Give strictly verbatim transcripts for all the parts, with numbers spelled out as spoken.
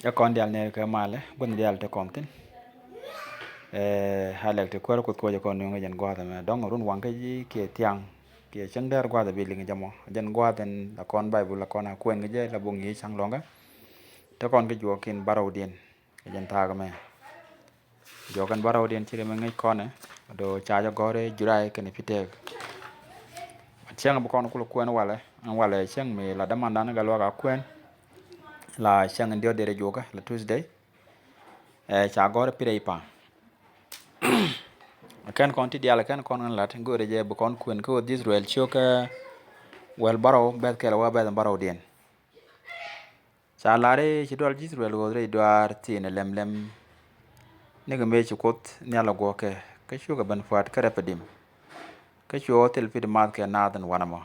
Jɛ kɔn diaal nɛɛri kɛ malɛ gua̱th diaal ti kɔn thi̱n. Ɛ, a lɛk ti kuäär Kuoth kɛ wä jɛ kɔn nuŋ kɛ jɛn gua̱a̱th ɛmɛ dɔ̱ŋ run waŋ kä ji̱ kiɛ thiaŋ kiɛ cäŋ dɛɛr gua̱a̱th ɛ bi liŋ jɛ mɔ. Jɛn gua̱a̱th ɛn la kɔn Baibul la kɔn a kuɛn kɛ jɛ la boŋ yiëë ca̱ŋ lɔ̱ŋä. Te kɔn kɛ juɔk in bärɔwdiɛn kɛ jɛn thaak ɛmɛ. Jɔkɛn bärɔwdiɛn ci ri mi ŋäc kɔnɛ. Do ca jɛ gɔ̱r i̱ Juray kɛnɛ Pitɛk. Cäŋ bi kɔn kulɛ kuɛn walɛ ɛn walɛ cäŋ mi la dämandan gal wak a kuɛn. La cäŋ in diɔt derɛ juɔkä la Tuesday. Ɛ, ca gɔ̱r i̱ Pitɛ i̱ pa̱a̱m. Kɛn kɔn ti diaal kɛn kɔn ŋän lat go̱rɛ jɛ bi kɔn kuɛn kä wä Israel ciökä wäl bärɔw bɛth kɛl wä bɛth bärɔwdiɛn. Ca lar i̱ ci dual ji̱ Israel ɣööth rɛy duaar thi̱n ɛ lɛmlɛm. Nikɛ mëë ci Kuoth Nhial ɛ guɔ̱kɛ kä cukɛ ben pua̱a̱t kä Rɛpɛdim. Kä cu ɣɔw thil pi̱t math kɛ naath ɛn wanɛ mɔ.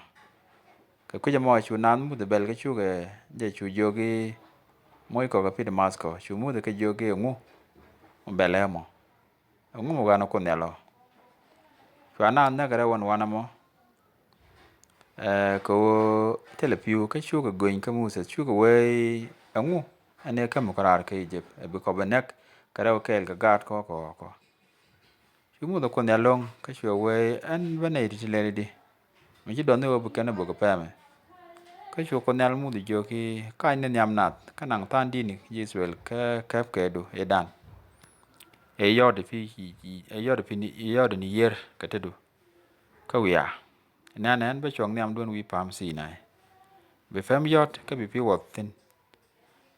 Kɛ kui̱c ɛmɔ cu naath Muthɛ bɛl kä cukɛ jɛ cu jiök i̱ moc kɔkɛ pi̱t math kɔ. Cu Muthɛ kɛ jiök i̱ ɛŋu bɛl ɛmɔ? Ɛŋu mi wanɛ Kuoth Nhial ɔ? Cua naath näk rɛw ɛn wanɛ mɔ. Ɛ, kɛ ɣöö thilɛ pi̱w kä cukɛ göny kä Muthɛ cukɛ wee ɛŋu ɛn ɛ käm kɔ raar kä Ijip ɛ bi kɔ bɛ näk kɛ rɛw kɛɛl kɛ gaat kɔ kɔ kɔ. Cu Muthɛ Kuoth Nhial lo̱ŋ kä cuɛ wee ɛn bä nɛy ti ti lɛl i̱di. Mi ci dɔ̱ŋ ni ɣöö bi kɛn ɛ bök ɛ pɛmɛ. Kä cu Kuoth Nhial Muthɛ jiök i̱ ka̱ny ni nhiam nath kä naŋ tha̱a̱ŋ di̱t ni ji̱ Israel kä käp kɛɛdu ëëdan. Ɛ yɔt i̱ pi̱, ɛ yɔt i̱ pi̱ ni, ɛ yɔt i̱ ni yiër kɛ tetdu. Kä wiaa. Nɛnɛ ɛn bä cuɔ̱ŋ nhiamdun wi̱i̱ pa̱a̱m Sinai. Bi pɛm yɔt kä bi pi̱ wuɔth thi̱n.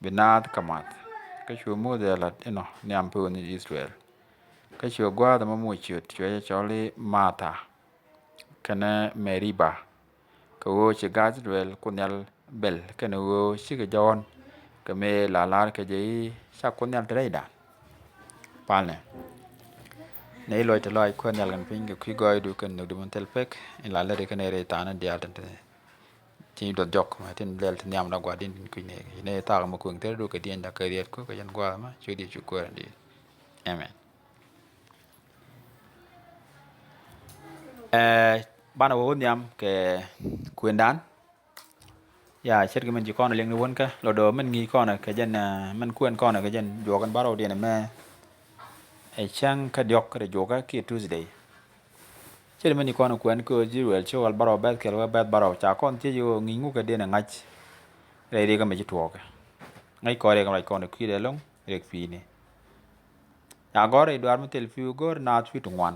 Bi naath kɛ math. Kä cu Muthɛ lat inɔ nhiam pi̱w ni Israel. Kä cu gua̱a̱th ɛmɔ moc ciöt cuɛ jɛ cɔl i̱ Matha kɛnɛ Mɛriba. Kɛ ɣöö ci gaat Israel Kuoth Nhial bɛl kɛnɛ ɣöö cikɛ jɔ̱ɔ̱n kɛ mëë la lar kɛ jɛ i̱ ca Kuoth Nhial te rɛydan. Palnɛ. Nɛ i̱ lɔc te lɔc Kuäär Nhial kɛn piny kɛ kui̱ gɔɔydu kɛn nhökdu min thil pek in la lɛt ikɛn ɛ rɛy tha̱a̱ŋ ni diaal tin te. Tin duɔth jɔk mɛ tin lɛl ti nhiam la gua̱di̱n tin kui̱ nɛɛk. Inɛ thaak mɛ kueŋ thil du kɛ diɛn dak kɛ riɛt ku kɛ jɛn gua̱a̱th mɛ cu diɛ cu Kuäär in di̱i̱t. Amen. Ɛ, banɛ wä wä nhiam kɛ kuëndan. Ya, ce̱tkɛ min ci kɔn liŋ ni wänkä lɔ do̱ min ŋi̱i̱c kɔn kɛ jɛn, eh, min kuɛn kɔn kɛ jɛn juɔk in bärɔw diɛn mɛ. Ɛ cäŋ kä diɔk kä juɔkä kiɛ Tuesday. Ce̱tkɛ min ci kɔn kuɛn kä Israel ci wäl bärɔw bɛth kɛl wä bɛth bärɔw ca kɔn thiec ɣöö ŋi̱i̱c ŋukɛ diɛn ɛ ŋa̱c. Rɛy riɛk mi ci tuɔɔkɛ ŋäc kɔn riɛk mi rac kɔn kui̱dɛ lo̱ŋ riɛk pi̱i̱ni. Ya gɔ̱r rɛy duaar mi thil pi̱w go̱r naath pi̱w ti ŋuan.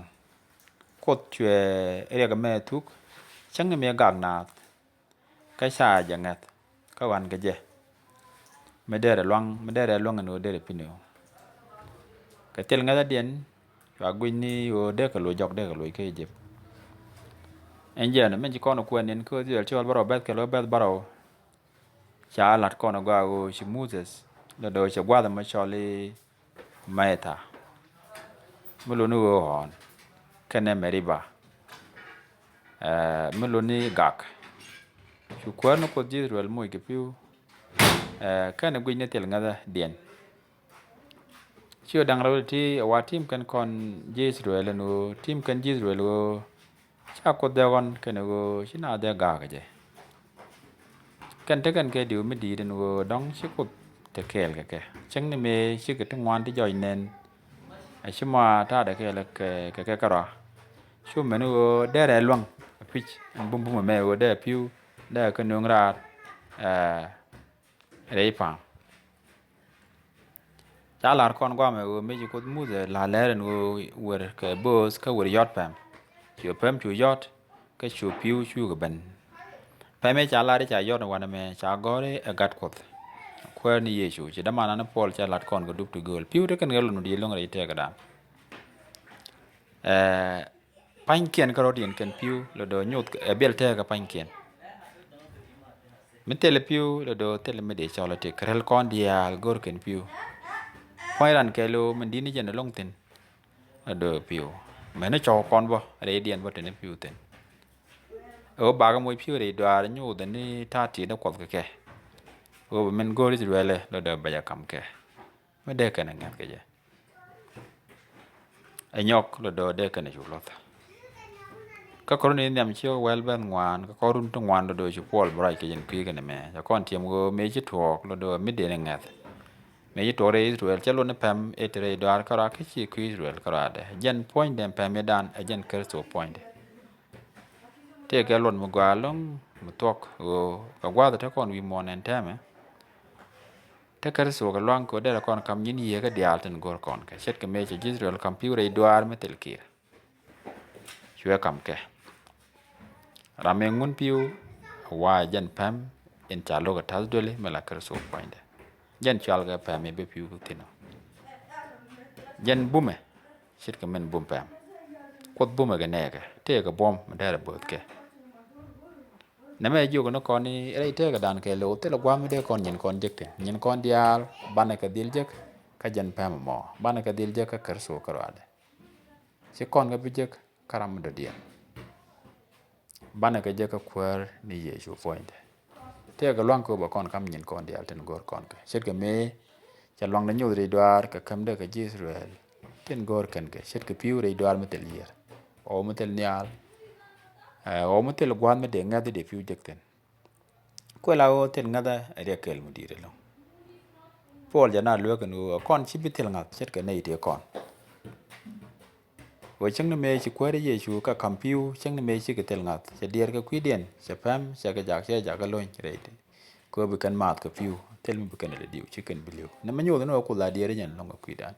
Kuoth cuɛ riɛk mɛ thuk cäŋ mi gak naath. Kä ca jɛ ŋɛth kä ɣɔn kɛ jɛ. Mi derɛ luaŋ, mi derɛ luaŋ ɛn ɣöö derɛ pi̱n ɣöö. Kɛ thil ŋɛthädiɛn cua guic ni ɣöö dee kɛ loc jɔk dee kɛ loc kä Ijip. Ɛn jiɛn min ci kɔn kuɛn niɛn kä Israel ci wäl bärɔw bɛth kɛl wä bɛth bärɔw. Ca lat kɔn ɛ gɔaa ɣöö ci Moses lɛ do̱ cɛ gua̱th ɛmɔ cɔl i̱ Mɛtha. Mi luni ɣöö ɣɔ̱ɔ̱n kɛnɛ Mɛriba. Ɛ, mi luni gak. Cu Kuäär ni Kuoth ji̱ Israel moc kɛ pi̱w. Ɛ, kɛnɛ guic ni thil ŋäthädiɛn. Ci ɣöö da̱ŋ rɛw ti ti ɛ wa tim kɛn kɔn ji̱ Israel ɛn ɣöö tim kɛn ji̱ Israel ɣöö Ca Kuoth dee ɣɔn kɛnɛ ɣöö ci naath dee ga̱a̱k jɛ. Kɛn te kɛn kɛ diw mi di̱i̱t ɛn ɣöö dɔ̱ŋ ci Kuoth te kɛɛl kɛ kɛ. Cäŋ ni mëë cikɛ ti ŋuan ti jɔc nɛn. A ci ma ta̱a̱dɛ kɛɛl kɛ kɛ kɛ kärɔa. Cu mɛn ɣöö dee rɛɛ luäŋ a pi̱c ɛn bumbum ɛmɛ ɣöö dee a pi̱w dee a kä nööŋ raar. Ɛ, rɛy pa̱a̱m. Ca la̱r kɔn guamɛ ɣöö mëë ci Kuoth Muthɛ la lɛr ɛn ɣöö wer kɛ bööth kä wer yɔt pɛm. Cu pɛm cu yɔt kä cu pi̱w cukɛ ben. Pɛmɛ ca la̱r i̱ ca yɔt wanɛ mɛ ca gɔ̱r i̱ ɛ gat Kuɔth. Kuäär ni Yecu ci dämanan i̱ Puɔl ca la̱t kɔn kɛ dup ti gööl pi̱w te kɛn kɛ lon di̱i̱t lo̱ŋ rɛy tɛɛkädan. Ɛɛ, pa̱nykiɛn kä rɔ̱diɛn kɛn pi̱w lɛ do̱ nyoth ɛ biɛl tɛɛkä pa̱nykiɛn. Mi thilɛ pi̱w lɛ do̱ thilɛ mi dee cɔl ɛ tëk kɛ rɛl kɔn diaal go̱r kɛn pi̱w. Puɔ̱ny ran kɛɛl ɣöö min di̱t ni jɛn ɛ lo̱ŋ thi̱n lɛ do̱ pi̱w. Mɛn ni cɔk kɔn bä rɛydiɛn bä te ni pi̱w thi̱n. Ɛ ɣöö bakɛ moc pi̱w rɛy dɔaar nyoth ɛ ni ta̱a̱ ti̱i̱t ni Kuɔth kɛ kɛ. Ɣöö bɛ min go̱r Israel lɛ do̱ bɛ jɛ ka̱m kɛ. Mi dee kɛn ɛ ŋɛ̈th kɛ jɛ. Ɛ nyɔk lɔ do̱o̱ dee kɛn ɛ cu luɔth. Kä kɔr ni nhiam ci wɛl ben ŋuan kä kɔr run ti ŋuan lɔ do̱o̱ ci Puɔl bɛ ruac kɛ jɛn kui̱ kɛn ɛmɛ. Cɛ kɔn tiɛm ɣöö mëë ci tuɔɔk lɔ do̱o̱ mi dee ni ŋɛ̈th. Mëë ci tuɔɔk rɛy Israel, cɛ luɔt ni pɛm ëë te rɛy dɔaar kärɔa kä ci kui̱ Israel kärɔadɛ. Jɛn puɔ̱nydɛ, pɛm ëëdan ɛ jɛn Kritho puɔ̱nydɛ. Tëëkɛ luɔt mi gɔaa ɛlɔ̱ŋ mi thuɔ̱k ɣöö kɛ gua̱a̱th te kɔn wi̱i̱ muɔ̱ɔ̱n ɛn täämɛ. Te Kritho kɛ lua̱ŋ kɛ ɣöö derɛ kɔn ka̱m nyin yieekä diaal tin go̱o̱r kɔn kɛ. Ce̱tkɛ mëë cɛ ji̱ Israel ka̱m pi̱w rɛy dɔaar mi thil kiir. Cuɛ ka̱m kɛ. Ram ëë ŋun pi̱w ɛ wa̱a̱ jɛn pɛm in ca lo̱k ɛ ta̱th duëli mi la Kritho puɔ̱nydɛ. Jɛn cual kɛ pɛm ëë bi pi̱w thi̱n ɔ. Jɛn bumɛ ce̱tkɛ min bum pɛm. Kuoth bumɛ kɛ nɛɛkɛ, tëëkɛ buɔ̱m mi dɛrɛ bo̱o̱thkɛ. Nɛmɛ jiök ni kɔn i̱ rɛy tëëkädan kɛɛliw, thilɛ gua̱a̱th mi dee kɔn nyin kɔn jek thi̱n. Nyin kɔn diaal, banɛ kɛ dhil jek kä jɛn pɛm ɛmɔ, banɛ kɛ dhil jek kä Kritho kärɔadɛ. Ci kɔn kɛ bi jek kä ram mi dɔ̱diɛn. Banɛ kɛ jek kä Kuäär ni Yecu puɔ̱nydɛ. Tëëkɛ lua̱ŋ kɛ ɣöö bɛ kɔn ka̱m nyin kɔn diaal tin go̱o̱r kɔn kɛ. Ce̱tkɛ mëë cɛ lua̱ŋdɛ nyoth rɛy dɔaar kɛ kämdɛ kɛ ji̱ Israel tin go̱o̱r kɛn kɛ. Ce̱tkɛ pi̱w rɛy dɔaar mi thil yiër, ɣɔw mi thil nhial, ɛ, ɣɔw mi thil gua̱a̱th mi dee ŋäth i̱ dee pi̱w jek thi̱n. Kuɛ la ɣöö thil ŋäthä ɛ riɛk kɛɛl mi di̱i̱t ɛlɔ̱ŋ. Puɔl jɛ na lueek ɛn ɣöö ɛ kɔn ci bi thil ŋa̱th ce̱tkɛ nɛy tëë kɔn. Ɣöö cäŋ ni mëë ci Kuäär Yecu kä ka̱m pi̱w, cäŋ ni mëë cikɛ thil ŋa̱th, cɛ diɛɛr kɛ kui̱diɛn, cɛ pɛm, cɛ kɛ jak, cɛ jak kɛ lony rɛy ti. Kɛ ɣöö bi kɛn maath kɛ pi̱w, thil mi bi kɛn lɛ diw, ci kɛn bi li̱w. Nɛmɛ nyoth ni ɣöö Kuoth la diɛɛr jɛn ɛlɔ̱ŋ kɛ kui̱dan.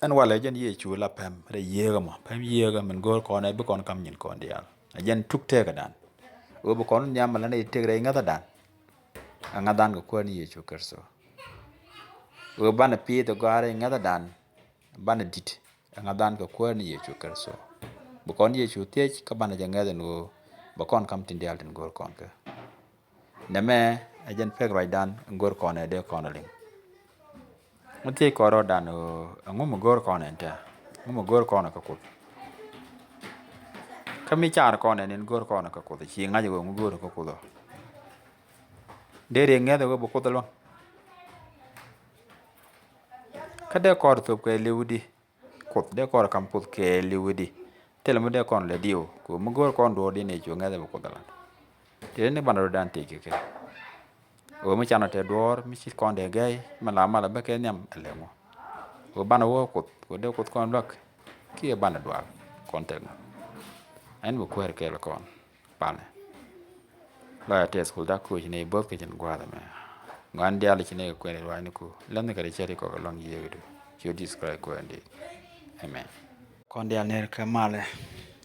Ɛn walɛ jɛn Yecu la pɛm rɛy yieekä mɔ, pɛm yieekä min go̱o̱r kɔn ɛ bi kɔn ka̱m nyin kɔn diaal. Ɛ jɛn tuk tëëkädan. Ɣöö bi kɔn nhiam ala nɛy tëk rɛy ŋäthädan. Ɛ ŋäthdan kɛ Kuäär ni Yecu Kritho. Ɣöö banɛ pi̱i̱th ɛ gɔaa rɛy ŋäthädan. Banɛ di̱t ɛ ŋa̱thdan kɛ Kuäär ni Yecu Kritho. Bi kɔn Yecu thiec kä banɛ jɛ ŋäth ɛn ɣöö bɛ kɔn ka̱m tin diaal tin go̱o̱r kɔn kɛ. Nɛmɛ ɛ jɛn pek ruacdan in go̱o̱r kɔn ɛ dee kɔn ɛ liŋ. Mi thiec kɔn rɔɔdan ɣöö ɛŋu mi go̱o̱r kɔn ɛn tɛ? Ɛŋu mi go̱o̱r kɔn ɛ kɛ Kuoth? Kä mi car kɔn ɛn in go̱o̱r kɔn ɛ kɛ Kuoth, ci ŋa̱c ɣöö ɛŋu go̱o̱r ɛ kɛ Kuoth ɔ? Dee riɛk ŋäth ɛ ɣöö bi Kuoth ɛ luäŋ? Kä dee kɔr thop kɛ li̱w di? Kuoth, dee kɔn ka̱m Kuoth kɛɛliw i̱di? Thilɛ mi dee kɔn lɛ diw, kɛ ɣöö mi go̱o̱r kɔn duɔ̱ɔ̱r diɛn ɛ cu ŋäth ɛ bi Kuoth ɛ lat. Tëë ni banɛ rɔ̱dan thiec kɛ kɛ. Ɣöö mi canɔ tɛ duɔ̱ɔ̱r mi ci kɔn dee gɛy mi la malɛ bä kɛ nhiam ɛ lɛ ŋuɔ. Ɣöö banɛ wä Kuoth, kɛ ɣöö dee Kuoth kɔn luäk kiɛ banɛ dual kɔn thil ŋa̱th. Ɛn bi Kuäär kɛɛl kɔn. Palɛ. Lɔya tɛth kul dak kuc ni both kɛ cin guath mɛ. Ŋuan dial ci ni kɛ kuɛn ruany ni ku. Lɛn ni kɛ ri cɛri kɔ kɛ lɔŋ yiëë du. Ci Jesus Christ kuɛn di. Amen. Kɔn dial ner kɛ malɛ.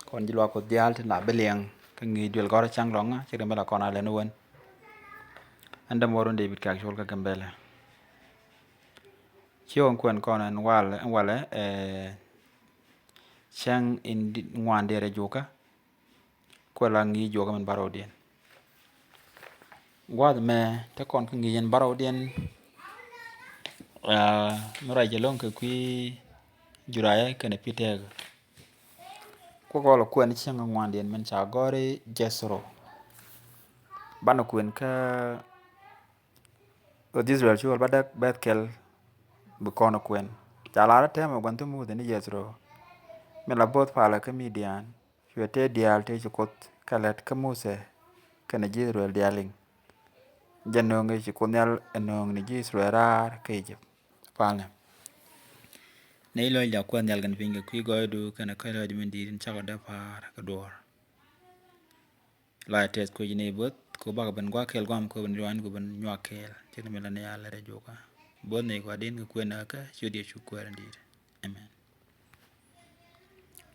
Kɔn ji̱ luak ku dial ti na bi liɛŋ. Kä ŋi̱i̱c duel gɔr caŋ lɔŋ ci ri mɛ la kɔn a lɛn wen. Ɛn däm wä run David kɛ actual kä Gambɛlɛ. Ci ɣän kuɛn kɔn ɛn walɛ, ɛn walɛ, eh, cäŋ in di-, ŋuan diɛrɛ jukä. Kuɛ la ŋi̱i̱c juɔkä min bärɔwdiɛn. Gua̱a̱th mɛ te kɔn kä ŋi̱i̱c in bärɔwdiɛn, ah, mi ruac jɛ lo̱ŋ kɛ kui̱ Jurayɛ kɛnɛ Pitɛɛk. Kuɛ gɔl kuɛn cieŋ ŋuandiɛn min ca gɔ̱ri Jethro. Banɛ kuɛn kä Israel ci ɣöl ba däk Bɛthkɛl bi kɔn kuɛn. Ca lar tɛmɛ gua̱n thi Muthɛ ni Jethro. Mi la bo̱th palä kä Midian. Cuɛ tëë diaal tëë ci Kuoth kɛ lät kä Muthɛ kɛnɛ ji̱ Israel diaal liŋ. Jɛ nööŋ ci Kuoth Nhial ɛ nööŋ ni ji̱ Israel raar kä Ijip. Palnɛ. Nɛy lɔcda Kuäär nhial kɛnɛ piny kɛ kui̱ gɔɔydu kɛnɛ kɔ̱c lɔcdu min di̱i̱t in cakɔ dee pa̱a̱r kɛ duɔ̱ɔ̱r. Lɔcdä tɛth kuec ni bo̱th kɛ bakɛ ben gua̱a̱th kɛɛl gua̱a̱m kɛ ben ruac ni kɛ ben nyuak kɛɛl. Ce̱t ni mi la ni a lät ɛ jukä. Bo̱th ni gua̱a̱th di̱n kɛ kuën ɛ kä ciöt Yecu Kuäär in di̱i̱t. Amen.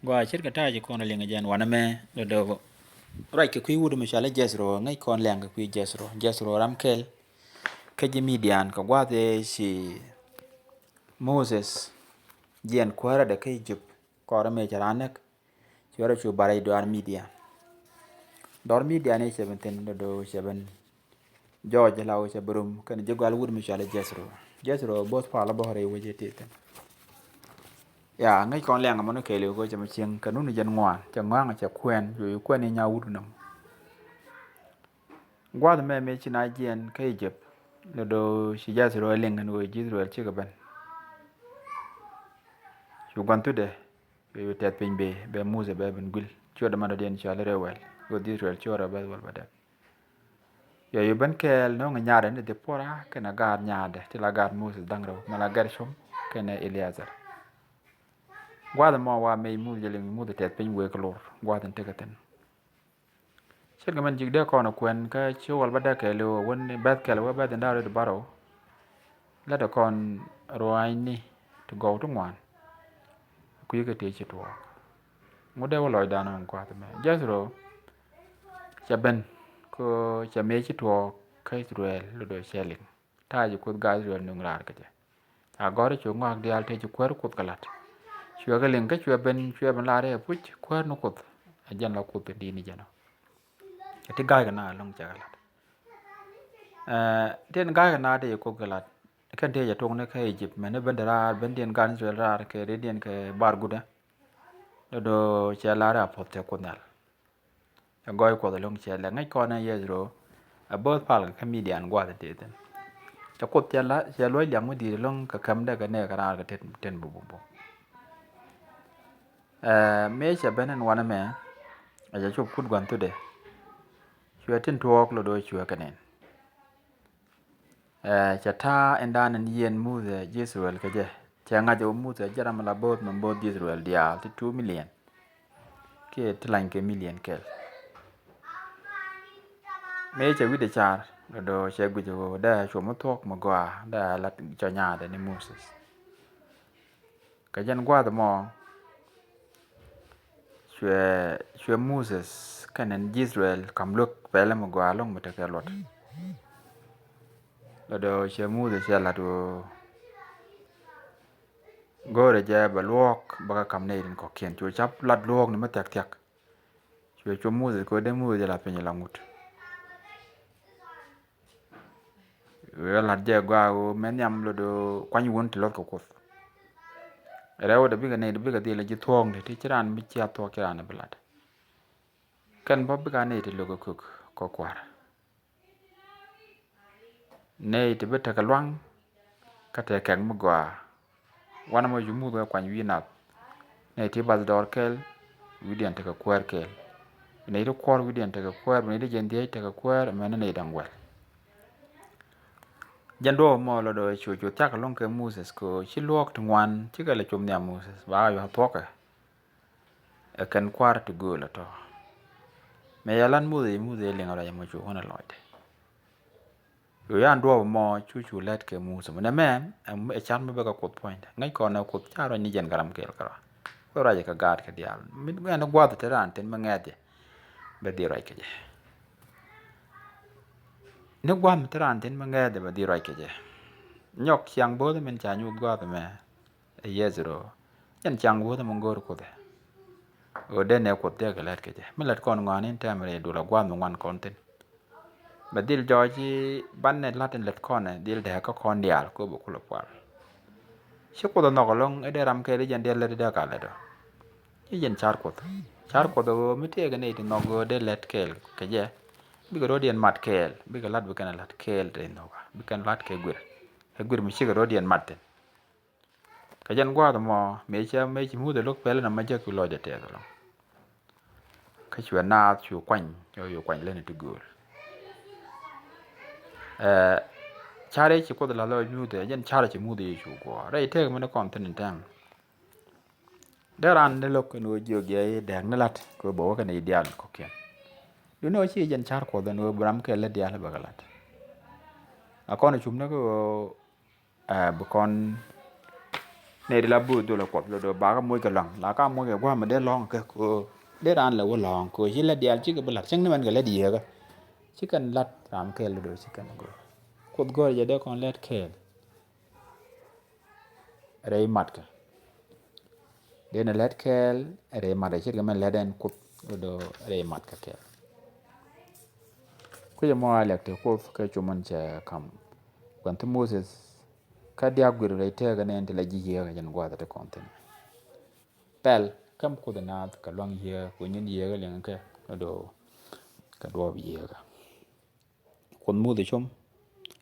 Gua ce̱tkɛ ta̱a̱ ci kɔn a liŋ a jɛn wanɛ mɛ do̱do̱. Ruac kɛ kui̱ wut mi cɔal i̱ Jethro, ŋäc kɔn liaŋ kɛ kui̱ Jethro. Jethro ram kɛl kä ji̱ Midian kɛ gua̱a̱th ëë ci Moses jiɛn kuäärädɛ kä Ijip kɔrɛ mëë cɛ raan näk. Cuɛ rɔ cu bar i̱ dɔaar Midian. Dɔaar Midian i̱ cɛ ben thi̱n do̱do̱ cɛ ben Jɔɔc la wä cɛ bi rum kɛn ji̱ gɔal wut mi cɔal i̱ Jethro. Jethro bo̱th palä bä rɛy wec i̱ ti thi̱n. Ya ŋäc kɔn liaŋ ɛmɔ ni kɛɛliw kɛ cɛ mi cieŋ kɛ nun i̱ jɛn ŋuan cɛ ŋɔaŋ cɛ kuɛn cu i̱ kuɛn i̱ nya wut nɔm. Gua̱th mɛ mi ci na jiɛn kä Ijip ni do̱ ci Jethro ɛ liŋ kɛn wee ji̱ Israel cikɛ ben. Cu gua̱n thudɛ cu tɛth piny bee bɛ Muthɛ bɛ ben guil cuɔt dämanɔ diɛn cɔal i̱ Reuel wee ji̱ Israel cuɔt rɛ bɛth wäl bɛ dɛk. Cuɛ ben kɛɛl nööŋɛ nyaadɛ ni Dhipora kɛnɛ gaat nyaadɛ ti la gaat Moses da̱ŋ rɛw, mɛ la Gɛrcom kɛnɛ Eliazar. Gua̱a̱th ɛmɔ wa mec Muthɛ jɛ liŋ, Muthɛ tɛth piny wëë kɛ lor gua̱a̱th in tekɛ thi̱n. Ce̱tkɛ mɛn ji̱k dee kɔn ɛ kuɛn kä ci wäl bä dee kɛɛliw ɛ wän bɛ̈th kɛl wä bɛ̈th in da̱ŋ rɛw ti bärɔw. Lät ɛ kɔn ruaacni ti gɔw ti ŋuan. Kui̱ kɛ tëë ci tuɔɔk. Ŋut dee wä lɔcdan ɛ gua̱a̱th ɛmɛ. Jethro cɛ ben kä cɛ mëë ci tuɔɔk kä Ithɛrɛl lotdɛ cɛ liŋ. Ta̱a̱ ji̱ Kuoth gaat Ithɛrɛl nöŋ raar kä jɛ. Ca gɔ̱r cu ŋɔak diaal tëë ci kuäär Kuoth kɛ la̱t. Cuɛ kɛ liŋ kä cuɛ ben, cuɛ ben lar ɛ puc kuäär ni Kuoth. Ɛ jɛn la Kuoth in di̱t ni jɛn ɔ. Ɛ ti ga̱a̱c kɛ na ɛlɔ̱ŋ cɛ kɛ la̱t. Ɛ, tin ga̱a̱c kɛ na dee Kuoth kɛ la̱t. Kɛn tëë cɛ tuɔɔk ni kä Egypt, mɛn ni ben te raar, ben diɛn gaat Ithɛrɛl raar kɛ rɛydiɛn kɛ bar gutdä. Lotdɛ cɛ lar ɛ a puɔth tëë Kuoth Nhial. Cɛ gɔɔy Kuɔth ɛlɔ̱ŋ cɛ lɛ ŋäc kɔn ɛ Yethro. Ɛ bo̱o̱th pal kɛ kä Midian gua̱a̱th in tëë thi̱n. Cɛ Kuoth cɛ la, cɛ luɔc liak mi di̱i̱t ɛlɔ̱ŋ kɛ käm dee kɛ nɛɛk kɛ raar kɛ ten, ten bup bup bup. Ɛ, mëë cɛ ben ɛn wanɛ mɛ, ɛ cɛ cop kut gua̱n thutdɛ. Cuɛ tin tuɔɔk lotdɛ cuɛ kɛ nɛn. Ɛ, cɛ ta̱a̱ in da̱a̱n in yiɛn Muthɛ ji̱ Ithɛrɛl kɛ jɛ. Cɛ ŋa̱c ɛ wä Muthɛ jɛ ram la bo̱o̱th mɛ bo̱o̱th ji̱ Ithɛrɛl diaal ti two million. Kiɛ ti lany kɛ million kɛl. Mëë cɛ wi̱cdɛ car, lotdɛ cɛ guic ɛ wä dee cuɔ mi thuɔ̱k mi gɔaa, dee la cɔ nyaadɛ ni Moses. Kɛ jɛn gua̱a̱th ɛmɔ, cuɛ, cuɛ Moses kɛnɛ ji̱ Ithɛrɛl ka̱m luek pɛlɛ mi gɔaa ɛlɔ̱ŋ mi tekɛ luɔt. Lotdɛ cɛ Moses cɛ la̱t ɣöö go̱o̱rɛ jɛ bɛ luɔ̱ɔ̱k bä kä ka̱m nɛy tin kɔ̱kiɛn. Cuɛ ca̱p lat luɔ̱ɔ̱kni mi thia̱k thia̱k. Cuɛ cuɔ Moses kɛ ɣöö dee Moses jɛ la piny la ŋut. Wee lat jɛ gɔaa ɣöö mɛ nhiam lotdɛ kuany wun ti luɔth kɛ Kuoth. Rɛw dee bikɛ nɛy dee bikɛ dhil ji̱ thuɔ̱ɔ̱ŋ ti, ti ci raan mi cia thuɔ̱ɔ̱k ci raan bi lat. Kɛn bä bikɛ nɛy ti lo̱k kɛ kök kɛ kua̱r. Nɛy ti bi tekɛ lua̱ŋ kä tekɛ kɛk mi gɔaa. Wanɛ mɔ cu Muthɛ kɛ kuany wi̱i̱ nath. Nɛy ti bath dɔɔr kɛl, wi̱i̱diɛn tekɛ kuäär kɛl. Nɛy ti kuɔr wi̱i̱diɛn tekɛ kuäär, nɛy ti jiɛn dhiec tekɛ kuäär, mɛn ni nɛy da̱ŋ guɛl. Jɛn duɔ̱ɔ̱p mɔ lotdɛ cu cu thiak ɛlɔ̱ŋ kɛ Moses kɛ ɣöö ci luɔ̱ɔ̱k ti ŋuan cikɛ lɛ com nhiam Moses ba yua̱th thuɔ̱kɛ. Ɛ kɛn kua̱r ti gööl ɛ tɔ̱. Mëë yɛ lat Muthɛ, Muthɛ liŋ ruac ɛmɔ cu wänɛ lɔcdɛ. Cu yan duɔ̱ɔ̱p ɛmɔ cu cu lät kɛ Muthɛ. Mɛ nɛmɛ ɛ car mi bɛ kɛ Kuoth puɔ̱nydɛ. Ŋäc kɔn ɛ Kuoth ca ruac ni jɛn kɛ ram kɛɛl kärɔa. Bɛ ruac kɛ gaat kɛ diaal. Mi ɛn gua̱th te raan tin mi ŋɛ̈th jɛ bɛ dhil ruac kɛ jɛ. Ni gua̱th mi te raan tin mi ŋɛ̈th jɛ bɛ dhil ruac kɛ jɛ. Nyɔk ciaŋ bo̱o̱th min ca nyuuth gua̱th ɛmɛ. Ɛ Yethro. Jɛn ciaŋ wuɔ̱thɛ mi go̱o̱r Kuoth ɛ ɣöö dee nɛ Kuoth dee kɛ lät kɛ jɛ. Mi lät kɔn ŋɔaani in tɛmɛ rɛy duɔl a gua̱a̱th mi ŋuan kɔn thi̱n. Bɛ dhil jɔɔc i̱ banɛ la̱t in lät kɔn ɛ dhil dääk kä kɔn diaal kɛ ɣöö bɛ kulɛ pual. Ci Kuoth ɛ nhɔk ɛlɔ̱ŋ i̱ dee ram kɛɛl i̱ jɛn diaal lät i̱ dee ka lät ɔ. I̱ jɛn ca̱r Kuoth. Ca̱r Kuoth ɛ ɣöö mi tëëkɛ nɛy ti nhɔk ɣöö dee lät kɛɛl kɛ jɛ. Bikɛ rɔ̱diɛn mat kɛɛl, bikɛ la̱t bikɛn ɛ la̱t kɛɛl rɛy nhɔkä. Bikɛn la̱t kɛ guir. Kɛ guir mi cikɛ rɔ̱diɛn mat thi̱n. Kɛ jɛn gua̱a̱th ɛmɔ mëë cɛ mëë ci Muthɛ lo̱k pɛl ɛn ɛmɔ jɛ ki lɔcdɛ tɛth ɛlɔ̱ŋ. Kä cuɛ naath cu kuany, cuɛ cuɛ kuany leni ti gööl. Ɛ, carɛ ci Kuoth la lɔc Muthɛ, jɛn carɛ ci Muthɛ yɛ cu guɔ. Rɛy tëëk mini kɔn thi̱n in tɛm. Dee raan ni lo̱k ɛn ɣöö jiök jɛ i̱ dɛɛk ni la̱t kɛ ɣöö bɛ wä kɛn i̱ diaal kɔ̱kiɛn. Duundɛ ɣöö ci jɛn car Kuɔth ɛn ɣöö bi ram kɛl lät diaal bɛ kɛ la̱t. A kɔn ɛ cum ni kä ɣöö Ɛ, bi kɔn nɛy ti la bööth dhol ɛ Kuɔth lotdɛ bakä moc kɛ lɔ̱a̱ŋ. La ka moc kɛ gua̱a̱th mi dee lɔ̱ŋ kɛ ko dee raan lɛ wä lɔ̱ŋ ko ci lät diaal cikɛ bi la̱t cäŋ ni mɛn kɛ lät yieekä. Ci kɛn la̱t ram kɛɛl lotdɛ ci kɛn go̱o̱r. Kuoth gɔ̱r jɛ dee kɔn lät kɛɛl. Rɛy matkɛ. Dee ni lät kɛɛl rɛy mat ɛ ce̱tkɛ mɛn lät ɛn Kuoth lotdɛ rɛy matkɛ kɛɛl. Kui̱c ɛmɔ a lɛk te Kuoth kɛ cum ɛn cɛ ka̱m. Gua̱n thi Moses kä diaak guir rɛy tëëkä nɛn ti la ji̱ yieekä jɛn gua̱a̱th ti kɔn thi̱n. Pɛl käm Kuoth ɛ naath kɛ lua̱ŋ yieekä kɛ nyin yieekä liŋ kɛ kɛ duɔɔp yieekä. Kuoth Muthɛ com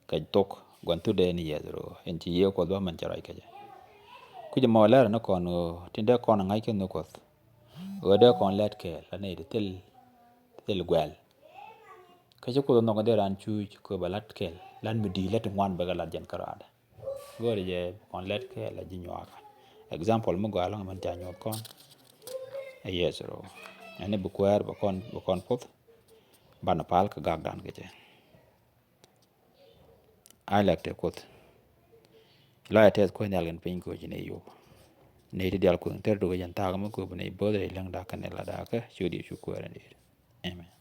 kɛ thok gua̱n thutdɛ ni Yethro in ci Yiëë Kuɔth bä mɛn cɛ ruac kɛ jɛ. Kui̱c ɛmɔ lɛr ni kɔn ɣöö tin dee kɔn ɛ ŋa̱c kɛn ni Kuɔth ɣöö dee kɔn lɛt kɛɛl la nɛy ti thil, ti thil guɛl. Kä ci Kuoth nhɔk in dee raan cuuc kɛ bɛ lat kɛɛl, lat mi di̱i̱t, lat ti ŋuan bɛ kɛ lat jɛn kärɔadɛ. Go̱o̱rɛ jɛ bɛ kɔn lat kɛɛl la ji̱ nyuakä. Example mi gɔaa ɛlɔ̱ŋ min ca nyuɔth kɔn ɛ Yethro. Ɛn ni bi kuäär bɛ kɔn, bɛ kɔn puɔth, banɛ pal kɛ gakdan kɛ cɛ. A lɛk tɛ Kuoth. La yɛ tɛth Kuoth Nhial kɛn piny kɛ ɣöö ci nɛy yop. Nɛy ti diaal Kuoth in thɛr dukɛ jɛn thaak mi kööb nɛy bo̱o̱th rɛy läŋ dakä kɛnɛ la dakä, ci ɣöö diɛ cu kuäär in di̱i̱t. Amen.